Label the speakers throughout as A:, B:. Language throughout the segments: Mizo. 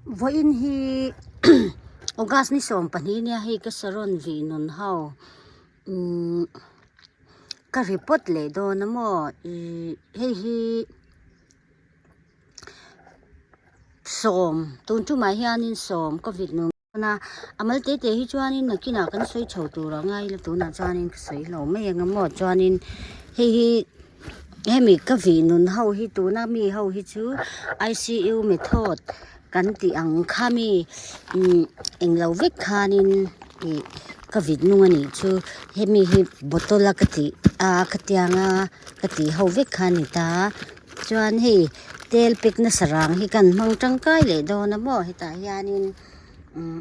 A: Vawiin hi August ni 12 nia hei ka saron vih nun ho umm ka report leh dawn a maw ihh hei hi sawm tun tumah hianin sawm ka vit nun a a mal te te hi chuanin nakinah kan sawi chho tur a ngai ila tunah chuanin ka sawi lo mai ang a maw chuanin hei hi hemi ka vih nun ho hi tuna mi ho hi chu I_C_U method kan tih ang kha mi umm englo vek khanin ih ka vit nung a nih chu hemi hi bottle a ka tih a ka tianga ka tih ho vek kha a ni ta chuan hei tel pack nasa rang hi kan hmang tangkai leh dawn a maw hetah hianin umm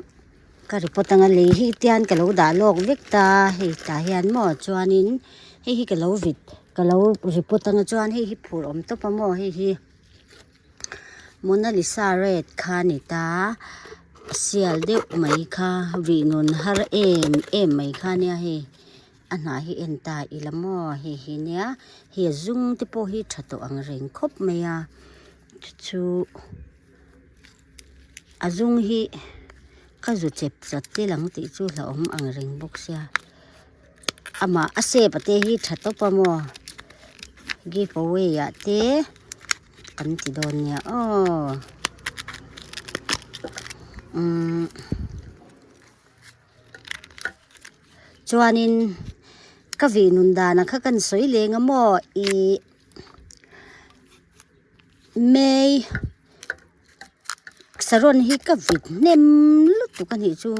A: ka report anga lei hi tian ka lo dah lawk vek ta hei tah hian maw chuanin hei hi ka lo vit ka lo report anga chuan hei hi phur awm tawp a maw hei hi Mona Lisa red kha a ni ta sial deuh mai kha vih nun har em em mai kha nia hei a hnah hi en ta ila maw hei hi nia hei a zum te pawh hi tha tawh ang reng khawp mai a chu chu a zum hi ka zu chep chat te lang tih chu hlauhawm ang reng bawk sia amah a shape a te hi tha tawp a maw give away ah te kan ti dawn nia aw umm chuanin ka vih nun danah kha kan sawi leng a maw ih May Saron hi ka vit hnem lutuk a nih chu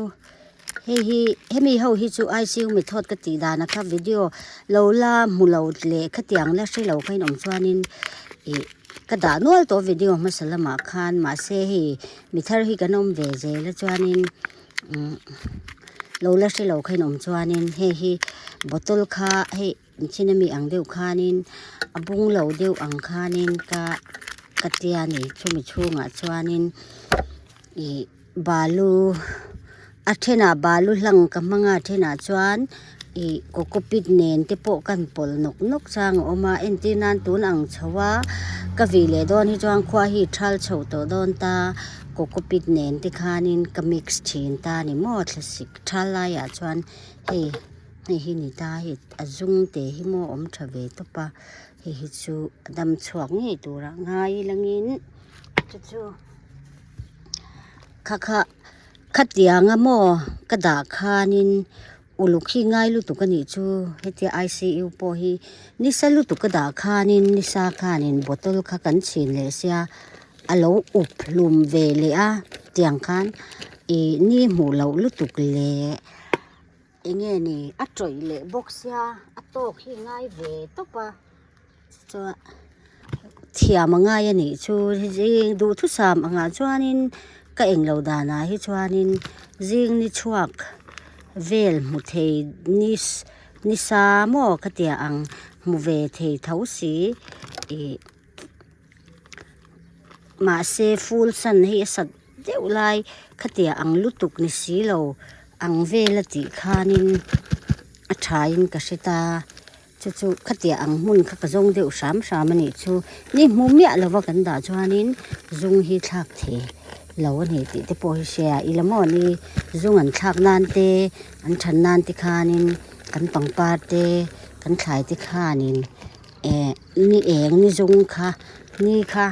A: hei hi hemi ho hi chu I_C_U method ka tih dan a kha video lo la hmu lo leh khatiang la hre lo kha in awm chuanin ih ka dah nual tawh video hmasa lamah khan mahse hei mi thar hi kan awm ve zel a chuanin umm lo la hre lo kha in awm chuanin hei hi bottle kha hei. China mi ang deuh khanin a bung lo deuh ang khanin ka ka tia a ni chumi chhungah chuanin ih balu a thenah balu hlang ka hmang a a thenah chuan ih cocopeat nen te pawh ka han pawlh nawk nawk chang a awm a entir nan tun ang chho a ka vih leh dawn hi chuan khua hi thal chho tawh dawn ta cocopeat nen te khanin ka mix thin ta a ni maw thlasik thal laiah chuan hei. Hei hi ni ta hei a zum te hi maw a awm tha ve tawp a hei hi chu a dam chhuak ngei turah ngai langin chu chu kha kha khatiang a maw ka dah khanin uluk hi ngai lutuk a nih chu hetia I_C_U pawh hi nisa lutuk ka dah khanin nisa khanin bottle kha kan chhin leh sia a lo up hlum ve leh a tiang khan ih ni hmuh loh lutuk leh. Enge ni a tawih leh bawk sia a tawk hi ngai ve tawp a chuan thiam a ngai a nih chu zing duhthusam angah chuanin ka englo danah hi chuanin zing ni chhuak vel hmu thei ni nisa maw ka tia ang hmu ve thei tho si ih. Mahse full sun hei a sat deuh lai khatia ang lutuk ni si lo ang vel a tih khanin a thain ka hre ta chu chu khatia ang hmun kha ka zawng deuh hram hram a nih chu ni hmu miah lova kan dah chuanin zung hi thlak thei lo a ni tih te pawh hi hria ila maw ni zung an thlak nan te an than nan te khanin kan pangpar te kan thlai te khanin eh ni eng ni zung kha ni kha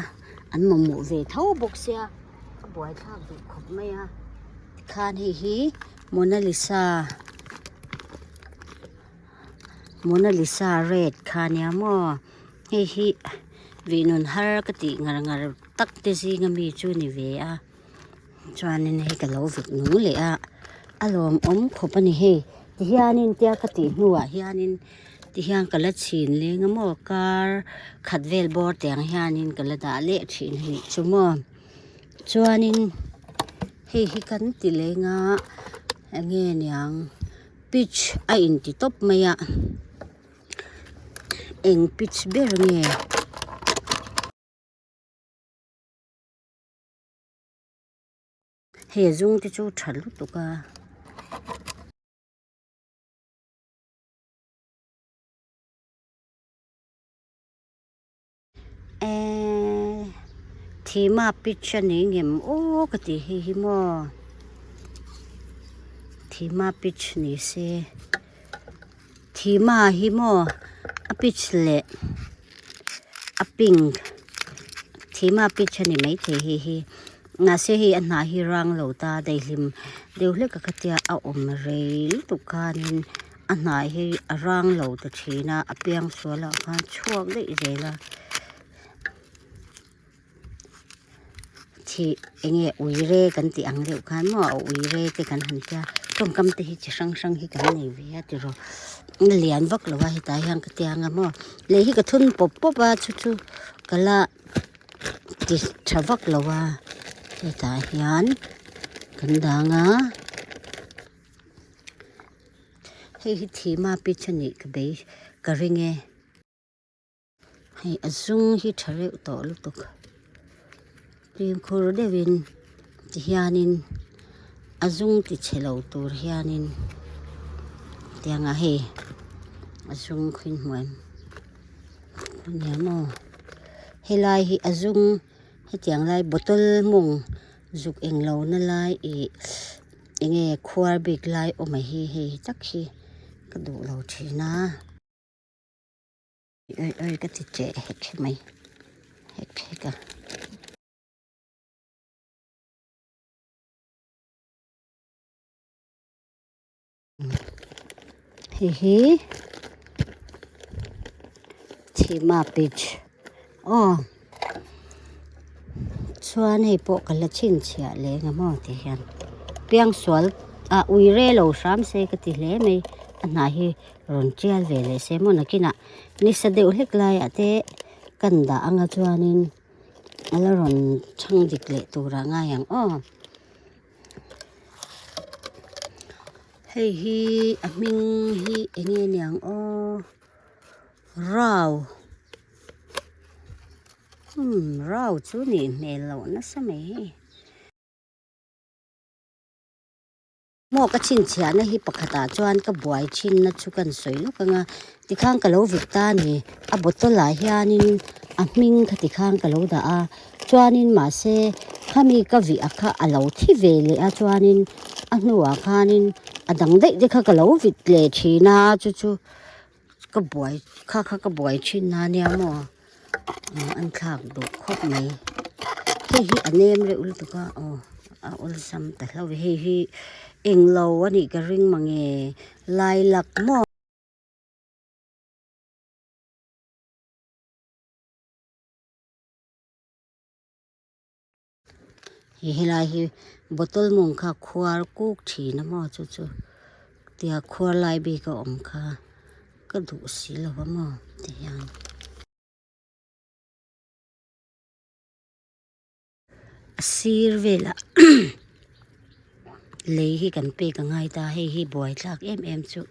A: an mamawh ve tho bawk sia a buaithlak duh khawp mai a tikhan hei hi Mona Lisa Mona Lisa red kha ania maw hei hi vih nun har ka tih ngar ngar tak te zinga mi chu ni ve a. Chuanin hei ka lo vit nung leh a, a lawmawm khawp a ni hei. Tihianin tia ka tih hnuah hianin tihian ka la chhin leng a maw kar khat vel bawr tiang hianin ka la dah leh thin a nih chu maw. Chuanin hei hi kan ti leng a eng nge niang pitch a inti tawp mai a, eng pitch ber nge. Hei a zung te chu tha lutuk a. Ehh. Thima pitch a ni ngem aw ka tih hei hi maw Thima pitch ni se Thima hi maw a pitch leh a pink Thima pitch a ni maithei hei hi mahse hei a hnah hi rang lo ta daihlim deuh hlek a khatia a awm rei lutuk khanin a hnah hi a rang lo ta thin a a piang sual ah khan chhuak daih zel a. Thih eng nge uire kan tih ang deuh khan maw a uire te kan han tia tawngkam te hi chi hrang hrang hi kan nei ve a tiraw a lian vak lo a hetah hian ka tia anga maw lei hi ka thun pawp pawp a chu chu ka la ti tha vak lo a hetah hian kan dang a hei hi thima pitch a nih ka bei ka ring e. Hei a zum hi tha reuh tawh lutuk fimkhur deuhin ti hianin a zum ti chhe lo tur hianin tianga hei a zum khi hmuh em ania maw helai hi a zum hetiang lai bottle mawng zuk englo na lai ih enge khuar bik lai awm a hi hei tak hi ka duh lo thin a. Oi oi ka ti che hek hek mai hek hek a. Hei hi Thima pitch aw chuan hei pawh ka la chhinchhiah leh eng emaw ti hian piangsual ah ui re lo hram se ka ti hle mai a hnah hi. Rawn tial ve leh se maw nakinah nisa deuh hlek laiah te kan dah anga chuanin a la rawn chhang dik leh turah ngai ang aw. Hei hi a hming hi eng nge niang aw rau umm rau chu nih hmel loh nasa mai hei. Maw ka chhinchhiahna hi pakhatah chuan ka buai thinna chu kan sawi lawk ang a tikhan ka lo vit ta a ni a bottle ah hianin a hming kha tikhan ka lo dah a chuanin mahse khami ka vih a kha a lo thi ve leh a chuanin a hnuah khanin a dang daih te kha ka lo vit leh thin a chu chu ka buai kha kha ka buai thin a nia maw an thlak duh khawp mai hei hi a nem reuh lutuk a aw a awlsam ta hlauh a hei hi englo a nih ka ring mange lilac maw. Hei helai hi bottle mawng kha khuar kuk thin a maw chu chu tia khuar lai bik a awm kha ka duh si lo a maw ti hian. A sir velah lei hi kan pek a ngai ta hei hi buai thlak em em chu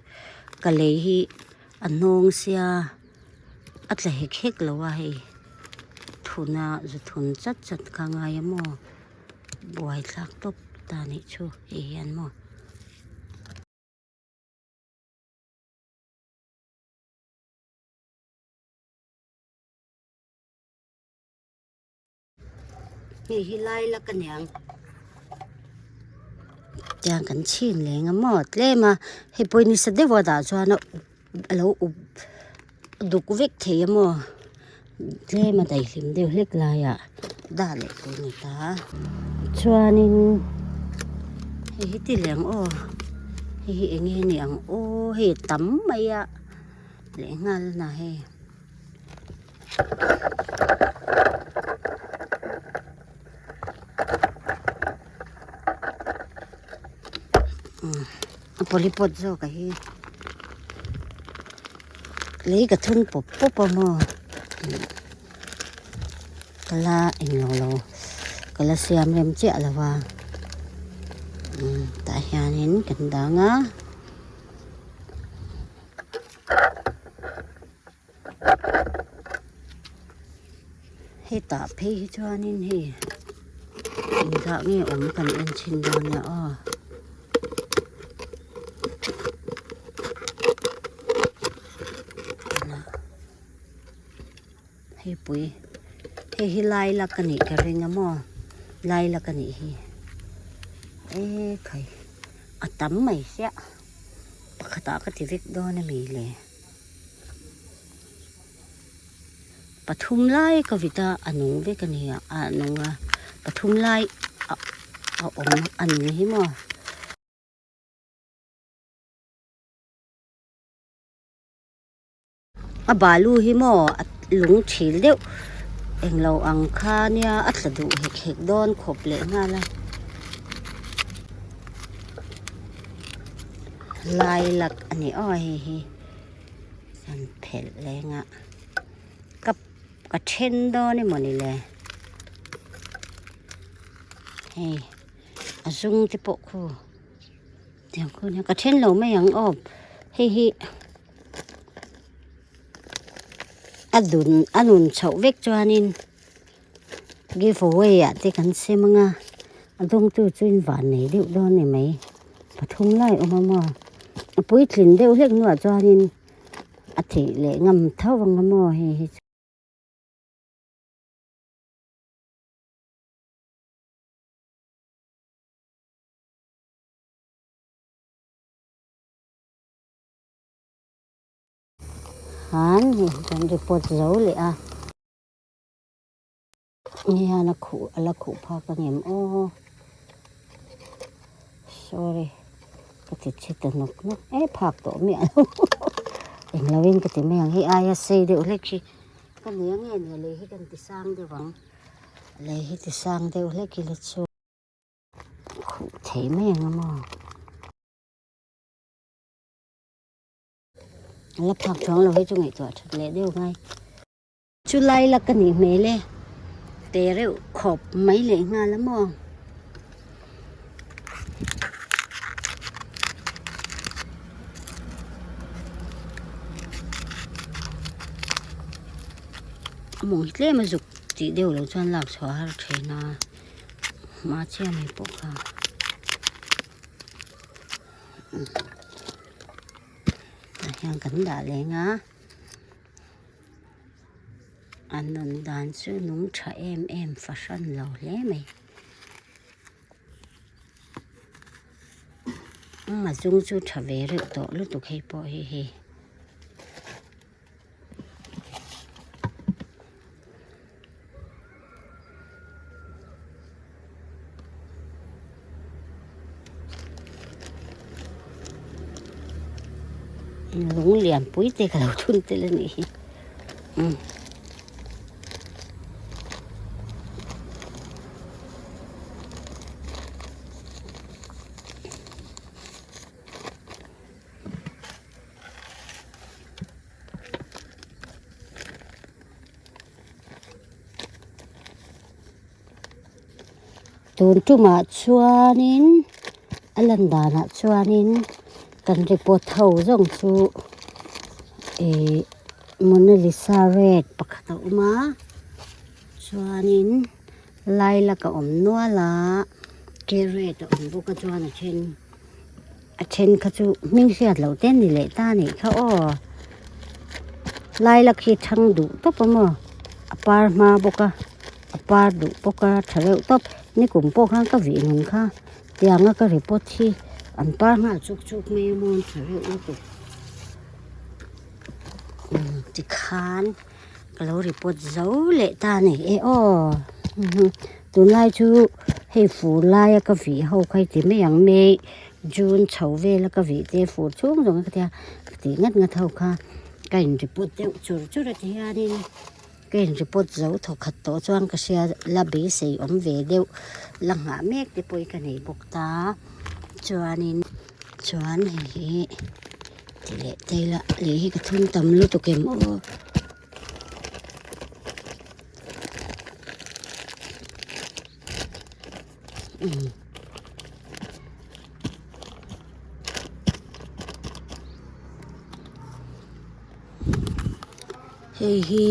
A: ka lei hi a hnawng sia. A tla hek hek lo a hei thuna zu thun chat chat kha ngai a maw buai thlak tawp ta nih chu hei hian maw. Hei hi lai la ka niang tiang kan chhin leng a maw tlem a hei pawh nisa deuh a dah chuan a up a lo up duk vek thei a maw tlem a daihlim deuh hlek laiah dah leh tur a ni ta chuanin hei hi ti leh ang aw hei hi eng nge ni ang aw hei a tam mai a lehnghal na hei. A polypot zawk a hi lei ka thun pawp pawp a maw ka la englo lo ka la siam rem chiah lo a tah hianin kan dang a. Hetah phei hi chuanin hei engzah nge awm kan en chhin dawn nia aw. Hei pui. Hei hi lilac a nih ka ring a maw lilac a nih hi ekhai a tam mai chiah pakhatah ka ti vek dawn a mi le pathum lai ka vit a a nung vek a ni a a nung a pathum lai a awm a nih hi maw. A balu hi maw a lung thil deuh englo ang kha nia a tla duh hek hek dawn khawp leh nghal a lilac a ni aw hei hi an phelh leng a ka ka then dawn emaw ni le hei a zung te pawh khu. Tiang khu nia ka then lo mai ang aw hei hi a dun a nun chhoh vek chuanin give away ah te kan sem anga a dawngtu chu in van nei deuh dawn a ni mai pathum lai awm a maw a puitlin deuh hlek hnuah chuanin a theih leh ngam tho ang a maw hei hi chu. Khan hei kan report zo leh a hei hian a khuh a la khuh phak ang em aw sorry ka ti chhe ta nawk nawk e phak tawh miah lo englo in ka ti mai ang hei aia sei deuh hlek hi ka nei ang nge nia lei hi kan ti sang deuh ang lei hi ti sang deuh hlek ila chu. Khuh thei mai ang a maw? A la phak chuang lo hi chu ngaihtuah that leh deuh ngai. Chu lai la ka nih hmel e, te reuh khawp mai leh nghal a maw? A mawng hi tlem a zuk tih deuh loh chuan lak chhuah har thin a. Hma chiah mai pawh kha tah hian kan dah leng a a nun dan chu nung tha em em fahran lo hle mai a chung chu tha ve reuh tawh lutuk hei pawh hi hei. Lung lian pui te ka lo thun tel a nih hi umm. Tun tumah chuanin a lan danah chuanin kan report ho zawng chu ihh Monalisa red pakhat a awm a chuanin lilac a awm nual a carrot a awm bawk a chuan a then. A then kha chu hming hriat loh te ni leh ta anih kha aw lilac hi thang duh tawp a maw a par hma bawk a a par duh bawk a tha reuh tawp nikum pawh khan ka vih nun kha tianga ka report hi an par nghal chuk chuk mai a maw an tha reuh lutuk tikhan. Ka lo report zo leh ta a ni e aw tunlai chu hei fur laia ka vih ho kha hei ti mai ang may june chho vela ka vih te fur chhung zawng ka tia ka tih ngat ngat ho kha ka in report deuh chur chur a ti hianin ka in report zo thawkhat tawh chuan ka hria la beisei awm ve deuh la nghah mek te pawh hi ka nei bawk ta chuanin chuan hei hi. Ti leh te ila lei hi ka thun tam lutuk em aw. Umm. Hei hi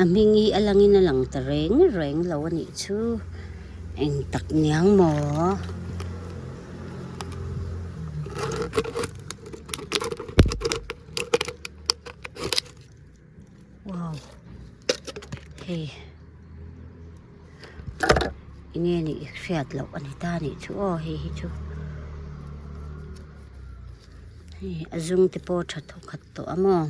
A: a hming hi a langin a lang ta reng reng lo a nih chu eng tak niang maw. Wow. Hei enge nih hriat loh a ni ta nih chu aw hei hi chu hei a zum te pawh tha thawkhat tawh a maw.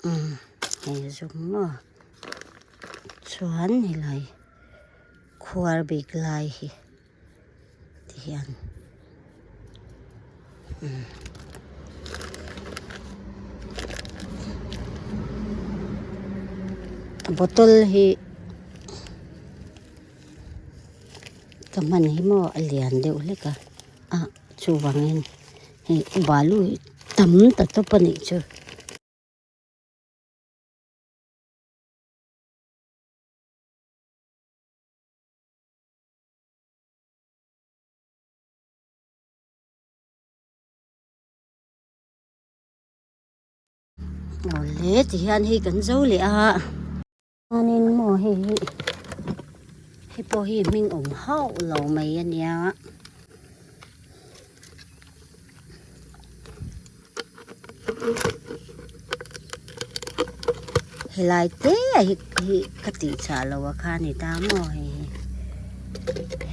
A: Umm hei zawng maw chuan helai khuar bik lai hi ti hian umm bottle hi ka hman hi maw a lian deuh hlek a ah chuvangin hei balu hi tam ta tawp a nih chu. Awle tihian hei kan zo leh a chuanin maw hei hi hei pawh hi hming awm hauh lo mai a nia. Helai te a hi hi ka tih chah loh a kha a ni ta maw hei hi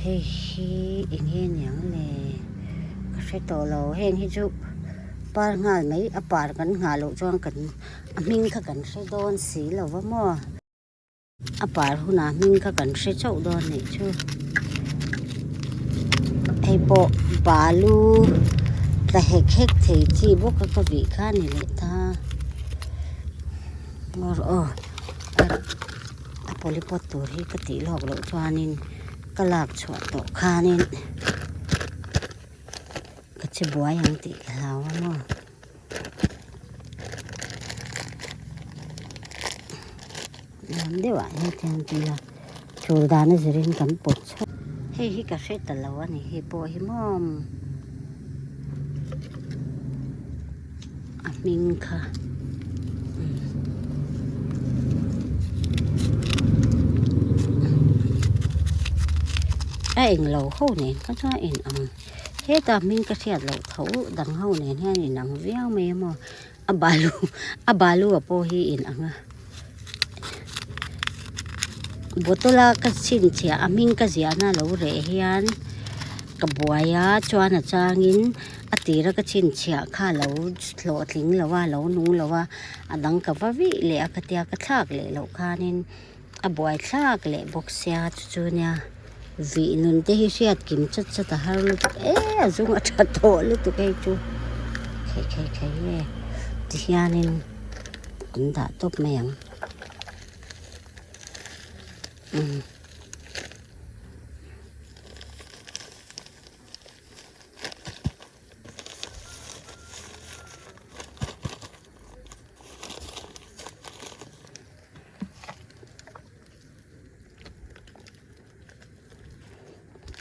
A: hei hi eng nge niang le ka hre tawh lo heng hi chu par nghal mai a par kan nghah loh chuan kan a hming kha kan hre dawn si lo va maw. A par hunah hming kha kan hre chauh dawn nih chu. Hei pawh balu tla hek hek thei chi bawk a ka vih kha a ni leh ta. Ngawr aw a polypot tur hi ka tih lawk loh chuanin ka lak chhuah tawh khanin ka che buai ang tih ka hlau a maw. Nuam deuh ah hian chuan tila chul dan a zirin kan pawt chhuak hei hi ka hre ta lo a ni hei pawh hi maw a hming kha a englo ho nen kha chuan a inang. Heta hming ka hriat loh tho dang ho nen hian in ang viau mai a maw a balu a balu a pawh hi in ang a bottle a ka chhinchhiah a hming ka ziahna lo reh hian ka buai a chuan a changin a tira ka chhinchhiah kha lo hlawhtling lo a lo nung lo a a dang ka va vih leh a ka tia ka thlak leh loh khanin. A buai thlak leh bawk sia chu chu nia vih nun te hi hriat kim chat chat a har lutuk e a zung a tha tawh lutuk hei chu khei khei khei nge tihianin an dah tawp mai ang umm.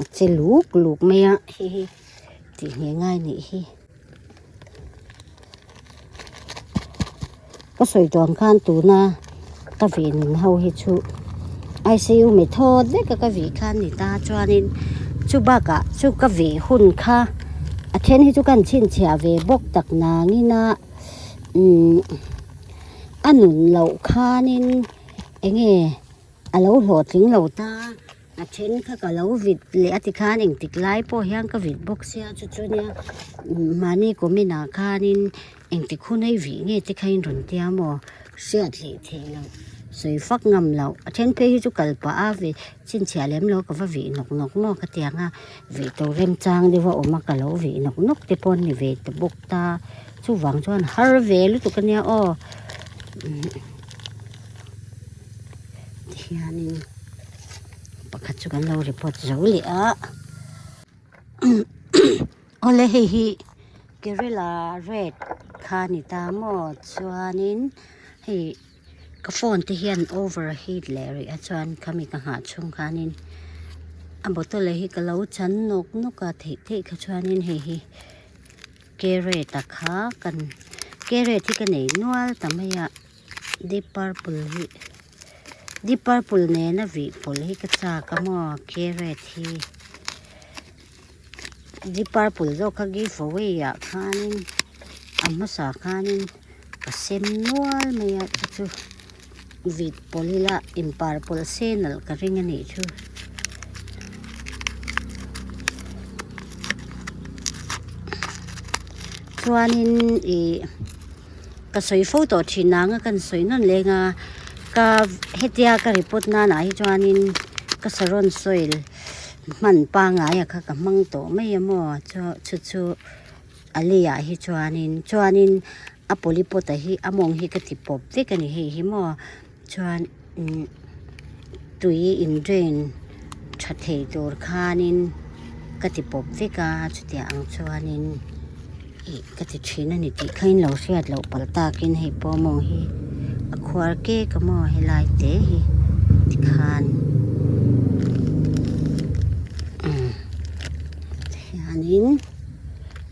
A: A che luk luk mai a hei hi tih ngheh ngai nih hi ka sawi dawn khan tuna ka vih nun ho hi chu I_C_U method vek a ka vih kha a ni ta chuanin chu bakah chu ka vih hun kha a then hi chu ka han chhinchhiah ve bawk tak nangin a. Umm a nun loh khanin enge a lo hlawhtling lo ta a then kha ka lo vit leh a tikhan engtik lai pawh hian ka vit bawk sia chu chu nia mahni comment ah khanin engtik hun a i vih nge te kha in rawn tia maw hriat hleh theih loh sawi fak ngam loh a then phei hi chu kal pah a vih chhinchhiah lem lo ka va vih nawk nawk maw ka ti ang a vih tur remchang deuh a awm a ka lo vih nawk nawk te pawh an ni ve ta bawk ta. Chuvang chuan har ve lutuk ania aw. Tihianin pakhat chu kan lo report zo leh a awle hei hi Kerala red kha a ni ta maw chuanin hei ka phone te hian over heat leh rih a chuan khami ka nghah chhung khanin a bottle hi ka lo chan nawk nawk a theih theih kha chuanin hei hi carrot a kha kan carrot hi ka nei nual ta mai a. Deep purple hi deep purple nena vih pawlh hi ka chak a maw carrot hi deep purple zawk kha give away ah khanin a hmasa khanin ka sem nual mai a chu chu vit pawlh ila in purple se nalh ka ring a nih chu. Chuanin ih. Ka sawi fo tawh thin ang a kan sawi nawn leng a ka hetia ka report nana hi chuanin ka saron soil hman pangngai a kha ka hmang tawh mai a maw chu chu chu a leiah hi chuanin chuanin a polypot a hi a mawng hi ka ti pawp vek a ni hei hi maw chuan umm tui in drain tha thei tur khanin ka ti pawp vek a chutiang ang chuanin ih ka ti thin a ni tih kha in lo hriat loh palh takin hei pawh maw hi a khuar kek a maw helai te hi tikhan umm tihianin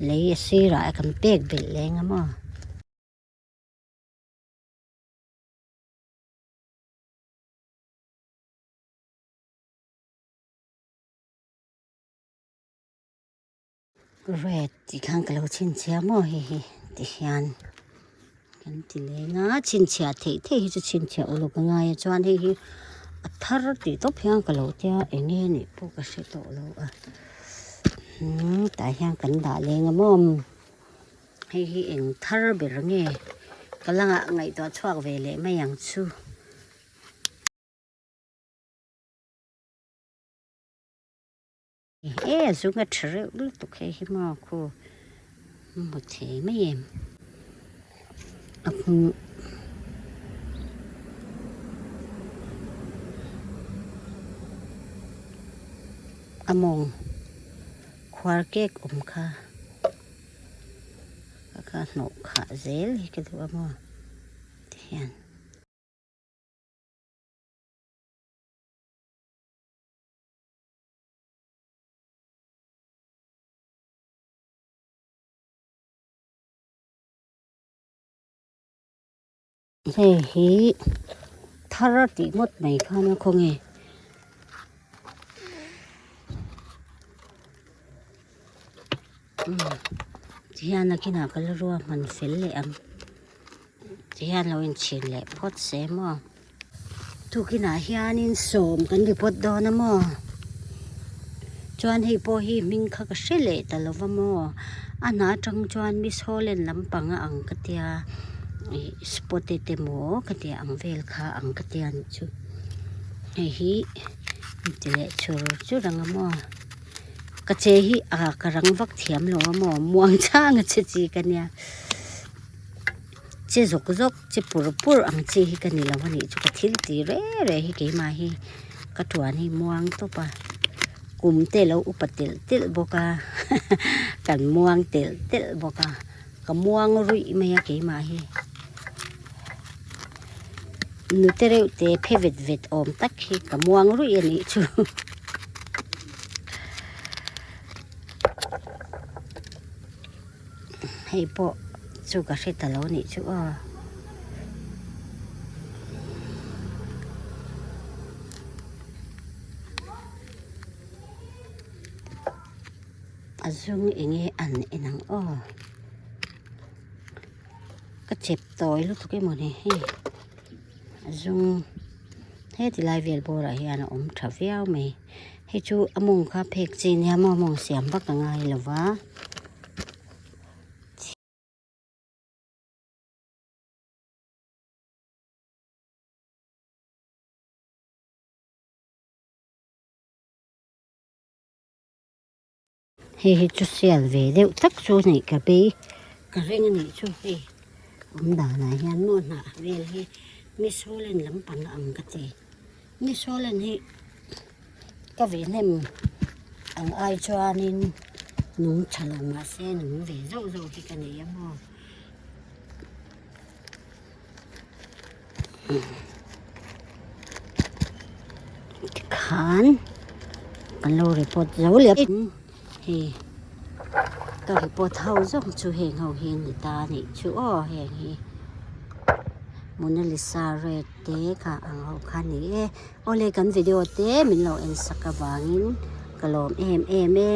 A: lei a sirah kan pek belh leng a maw. Red tih khan ka lo chhinchhiah maw hei hi ti hian kan ti leng a chhinchhiah theih theih hi chu chhinchhiah uluk a ngai a chuan hei hi a thar tih tawp hian ka lo tia eng nge nih pawh ka hre tawh lo a umm tah hian kan dah leng a maw. Hei hi eng thar ber nge ka langah ngaihtuah chhuak ve leh mai ang chu. E a zung a tha reuh lutuk hei hi maw khu hmu thei mai em a hmu. A mawng khuar kek awm kha. Ka kha hnawh khah zel hi ka duh a maw ti hian. Hei hi thar tih ngawt mai khan a khawnge. Tihian nakinah ka la rua hman fel leh ang tihian lo inchhin leh phawt se maw tukinah hianin sawm kan report dawn a maw chuan hei pawh hi hming kha ka hre leh ta lo va maw a hna atang chuan miss holland lampang a ang ka tia ih spotted emaw ka tia ang vel kha ang ka tia nih chu hei hi ti leh chur chur ang a maw. Ka che hi ah ka rang vak thiam lo a maw muang chang a che chi ka nia che zawk zawk che pur pur ang chi hi ka ni lo a nih chu ka thil ti reh reh hi keimah hi ka tuan hi muang tawp a kum te lo upa telh telh bawk a kan muang telh telh bawk a ka muang ruih mai a keimah hi nute reuh te phe vet vet awm tak hi ka muang ruih a nih chu. Hei pawh chu ka hre ta lo a nih chu aw. A zum eng nge an en ang aw. Ka chep tawi lutuk emaw ni hei a zum heti lai vel bawrah hian a awm tha viau mai hei chu a mawng kha phek chi nia maw mawng siam vak a ngai lo va. Hei hi chu sial ve deuh tak chu a nih ka bei ka ring a nih chu hei awm danah hian maw hnah vel hi miss holland lampang a ang ka ti. Ni Solan hi ka ve hnem ang ai chuanin nung tha lo mahse nung ve zauh zauh hi ka nei a maw. Tikhan kan lo report zo leh hei ka report ho zawng chu heng ho hi an ni ta a nih chu aw heng hi Mona Lisa red te kha ang ho kha a ni e awle kan video te min lo en sak avangin ka lawm em em e.